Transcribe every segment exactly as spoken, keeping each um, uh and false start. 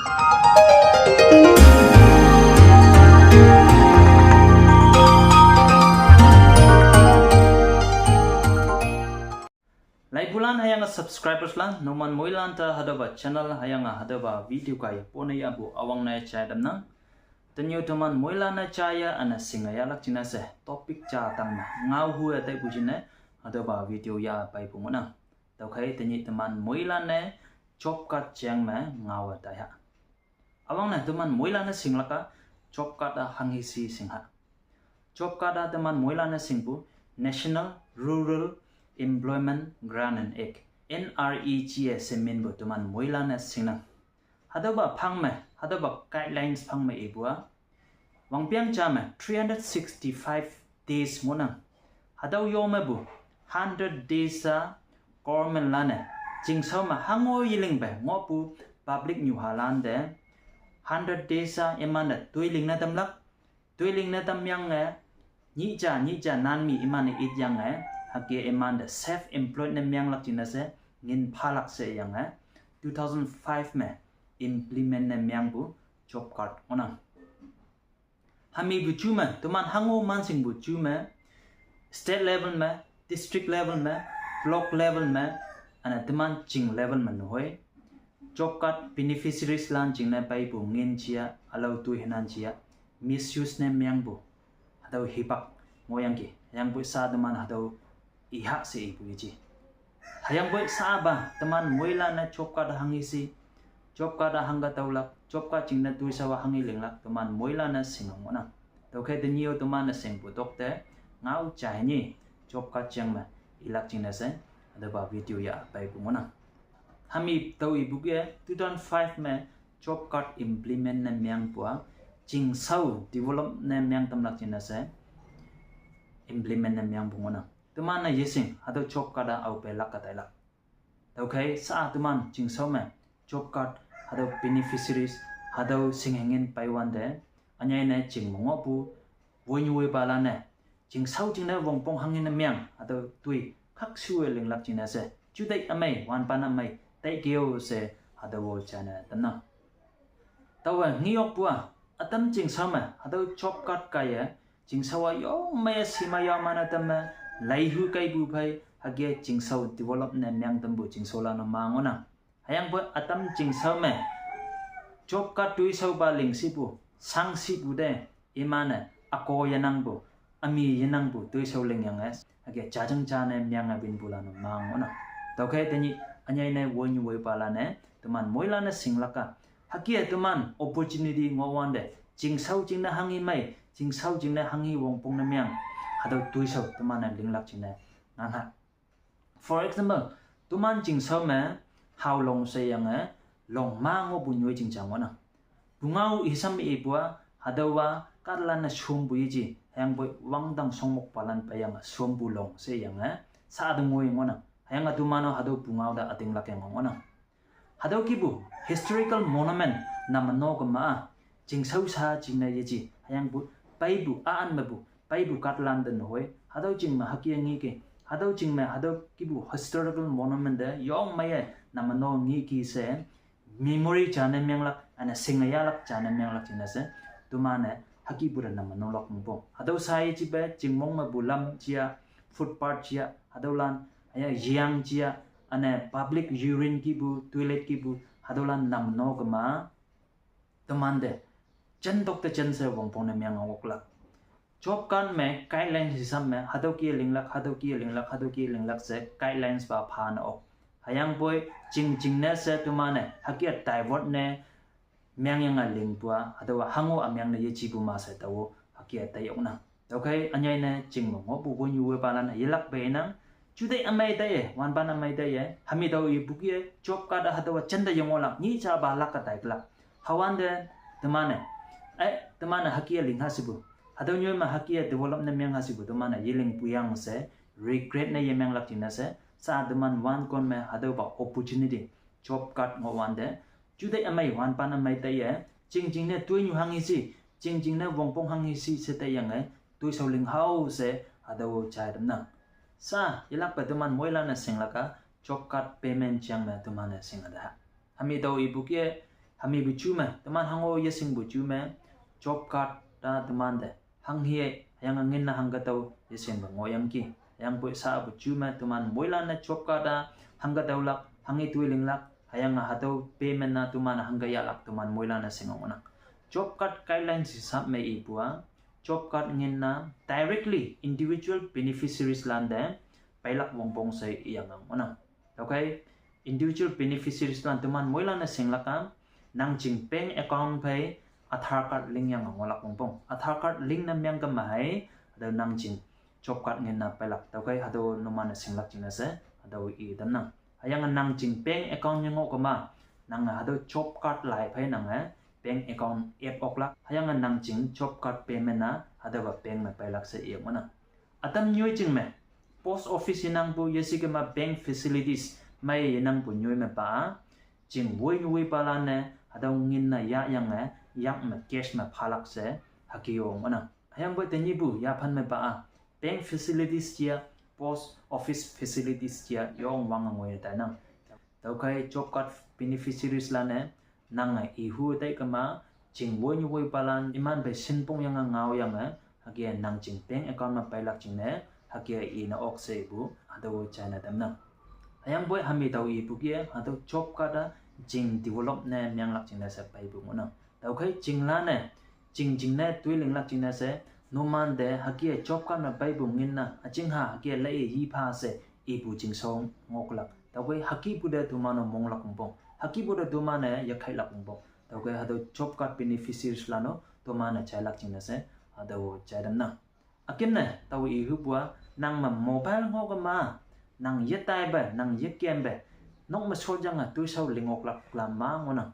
Laibulan hüyange subscribers lan, numan moilan te hatüopa channel hüyange hatüopa video kaiye pone yahpu üwangne jai tamnang. Tenyih teman moilan-e jaiye üne shinge yahlak jingne she topic ja tangme ngaohue taipu jingne hatüopa video yah peipu ngohnang. Tüokhei tenyih teman moilan-e job card jeng me ngaowe taiha. Üwangne teman moilan-e shinglak-a job card-a hanghe she shingha. Job card-a teman moilan-e shingpu National Rural Employment Guarantee Act, N R E G A she minpu teman moilan-e shingnang. Hatüopa phang me, hatüopa guidelines phang me ipu-a, wangpeng ja me three hundred sixty-five days ngohnang. Hatüo yo mepu hundred days-a government lan-e chingshao me hango yelingpe ngohpu public nyuhalan te hundred days-a imante toi lingne tamlak, toi lingne tamyange, nyih ja, nyih ja nan mi iman-e ityange, hüke imante self employed ne menglak jingne she ngin phalak sheyange, two thousand five me implement ne mengpu job card ngohnang. Hamipu ju me, teman hango manshingpu ju me, state level me, district level me, block level me, üne teman ching level me nehoi job card beneficiaries lan jingne peipu ngin ja, ülao toi henan ja, misuse ne mengpu, hatüo hipak ngohyangki, hüyangpoi sha teman hatüo iha she ipu yeji. Hüyangpoi shapa teman moilan-e job card hanghe she, job card-a hangke tüolak, job card jingne toishao-a hanghe linglak teman moilan-e shinge ngohnang. Tüokhei tenyih-o teman-e shingpu tok te ngao jai nyi job card jeng me ilak jingne she hatüopa video yah peipu ngohnang. Hami tüo ipu kih-e two thousand five me job card implement ne mengpu-a, chingshao develop ne meng tamlak jingne she implement ne mengpu ngohnang. Teman-e yeshing hatüo job card-a aope lak-a tailak. Tüokhei sha teman chingshao me job card hatüo beneficiaries hatüo shinghengin peiwante, ünyei ne ching me ngohpu woinyu woipalan-e chingshao jingne wongpong hanghe ne meng hatüo toi khakshuwe linglak jingne she juteih ümei wanpan ümei taikeo she hatüo-o jaine tamnang. Taowe ngeyokpu-a, ütam chingshao me hatüo job card kaiye chingshao-a yong meiye shima yaman-e tamme, leihu keipu phei hüke chingshao develop ne meng tampu chingshaolan-o ma ngohnang. Hüyangpoi ütam chingshao me job card toishaopa lingshipu, shangshipu te, iman-e ako yenangpu, ümi yenangpu toishao lingyange, hüke jajang ja ne menge winpulan-o ma ngohnang. Tüokhei tenyih ünyei ne woinyu woipalan-e teman moilan-e shinglak-a, hüke teman opportunity ngohwante, chingshao jingne hanghe mei, chingshao jingne hanghe wongpong ne meng, hatüo toishao teman-e linglak jingne nganghak. For example, teman chingshao me haolong sheyange, long ma ngohpu nyoi ching ja ngohnang. Pungao hisam me ipu-a, hatüowa kahtalan-e shompu yeji, hüyangpoi wangdang shongmokpalan peyange shompu long sheyange, sha te ngoi ngohnang. Hüyange teman-o hatüo pungao te ütinglak yange ngohnang. Hatüo kihpu historical monument namno kema-a, chingshao sha jingne yeji, hüyangpu, peipu, a-an mepu, peipu kahtalan te nehoi, hatüo jing me hüke ngeki, hatüo jing me hatüo kihpu historical monument te yong meiye namno ngeki she, memory jane menglak, üne shinge yahlak jane menglak jingne she, teman-e hükihpu te namnolak mongpo. Hatüo sha-i jipe chingmong mepu lam ja, footpath ja, hatüolan, hüya yeng ja, üne public urine kihpu, toilet kihpu, hatüolan namno kema, temante jen tok te jen she wongpong ne meng oklak. Job card me guidelines hisam me hatüo kih linglak, hatüo kih linglak, hatüo kih linglak she guidelines pa phane ok. Hüyangpoi ching jingne she teman-e hüke divert ne mengyange lingpu-a, hatüowa hango ümeng ne yejipu ma she tao hüke taiyoknang. Tüokhei ünyei ne ching me ngohpu woinyu woipalan-e yelakpe inang. Juteih ümei taiye, wanpan ümei taiye, hami tao ipu kih-e job card-a hatüowa jente yengohlak, nyih japa lak-a taiklak. Hüwante teman-e, eh, teman-e hüke lingha shipu, hatüo nyoi me hüke develop ne mengha shipu teman-e yelingpu yang she, regret ne yemenglak jingne she, sha teman wankon me hatüopa opportunity, job card ngohwante, juteih ümei wanpan ümei taiye, ching jingne toinyu hanghe she, ching jingne wongpong hanghe she she taiyange, toishao ling hao she hatüo jai tamnang. Sha yelakpe teman moilan-e shinglak-a, job card payment jeng me teman-e shinge taha. Hami tao ipu kih-e Hami bu ju me, teman hango yeshing bu ju me, job card ta teman te hanghe, hüyange nginne hangke tao yeshing me ngohyangki. Hüyangpoi sha bu ju me teman moilan-e job card a hangke taolak, hanghe toi linglak, hüyange hatüo payment a teman hangke yahlak, teman moilan-e shinge ngohnang. Job card guidelines hisab me ipu a, job card nginne directly individual beneficiaries lante peilak wongpong she iyange ngohnang. Tüokhei individual beneficiaries lan teman moilan-e shinglak a, nang jing bank account phei Aadhaar card link yange ngohlak wongpong. Aadhaar card link ne mengkema hei, hatüo nang jing job card nginne peilak. Tüokhei hatüo numan-e shinglak jingne she hatüo i tamnang. Hüyange nang jing bank account ye ngohkema, nange hatüo job card lai phei nange bank account app oklak. Hüyange nang jing job card payment a hatüopa bank me peilak she i ngohnang. Ütam nyoi jing me, post office yenangpu yeshikema bank facilities mei yenangpu nyoi me pa a, jing woinyu woipalan-e hatüo nginne yahyange, yak me cash me phalak she hüke-o ngohnang. Hüyangpoi tenyihpu yaphan me pa a, bank facilities ja, post office facilities ja yong wange ngoiye tainang. Tüokhei job card beneficiaries lan-e, nange ihu taikema, jing woinyu woipalan iman phei shinpong yange ngaoyange, hüke nang jing bank account me peilak jingne, hüke ine ok she ipu hatüo jaine tamnang. Hüyangpoi hami tao ipu kih-e hatüo job card a jing develop ne menglak jingne she peipu ngohnang. Tüokhei jinglan-e, jing jingne toi linglak jingne she, numante hüke job card me peipu nginne üjingha hüke laiye yipha she ipu jingshao ngohlak. Tüokhei hükepu te toman-o monglak wongpong, hükepu te toman-e yekhailak wongpong. Tüokhei hatüo job card beneficiaries lan-o toman-e jailak jingne she hatüo jai tamnang. Ükemne tao ihupu a, nang me mobile ngohkema, nang yetaipe, nang yekempe, nok me shotyange toishao ling oklak lam ma ngohnang.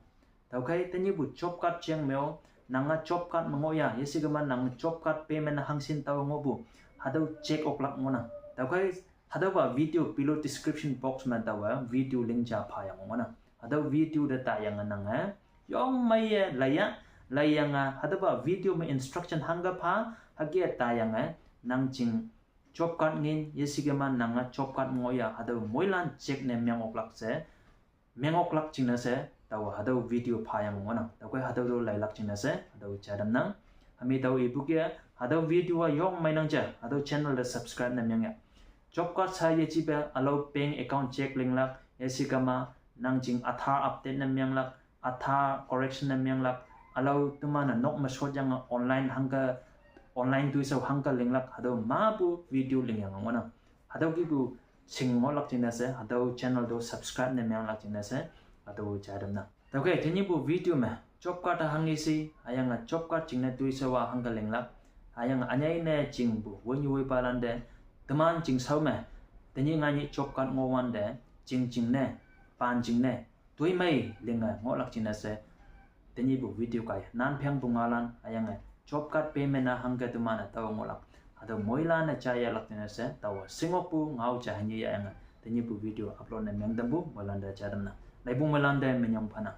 Tüokhei tenyihpu job card jeng me-o, nange job card me ngohya yeshikema nang job card payment hangshin tao ngohpu, hatüo check oklak ngohnang. Tüokhei hatüopa video below description box me taowe video link ja phayang ngohnang. Hatüo video te taiyange nange yong meiye laiya, laiyange hatüopa video me instruction hangke pha, hüke taiyange nang jing job card ngin yeshikema nange job card me ngohya hatüo moilan check ne meng oklak she, meng oklak jingne she taowe hatüo video phayang ngohnang. Tüokhei hatüo to lailak jingne she hatüo jai tamnang. Hami tao ipu kih-e hatüo video a yong meinang ja hatüo channel te subscribe ne mengya. Job card sha yejipe ülao bank account check linglak, yeshikema nang jing Aadhaar update ne menglak, Aadhaar correction ne menglak, ülao teman-e nok me shotyange online hangke, online toishao hangke linglak, hatüo mepu video lingyange ngohnang. Hatüo kihpu shing ngohlak jingne she hatüo channel to subscribe ne menglak jingne she hatüo jai tamnang. Tüokhei tenyihpu video me job card a hanghe she, hüyange job card jingne toishao a hangke linglak, hüyange ünyei ne jingpu woinyu woipalante, teman jingshao me, tenyih nganyih job card ngohwante, jing jingne, pan jingne, toimei linge ngohlak jingne she, tenyihpu video kaiye nan phengpu ngaolan, hüyange job card payment a hangke teman-e tao ngohlak, hatüo moilan-e jaiyahlak jingne she taowe shing okpu ngao ja hanyih yahyange tenyihpu video upload ne meng tampu moilante jai tamnang. Laipu moilante minyong phanang.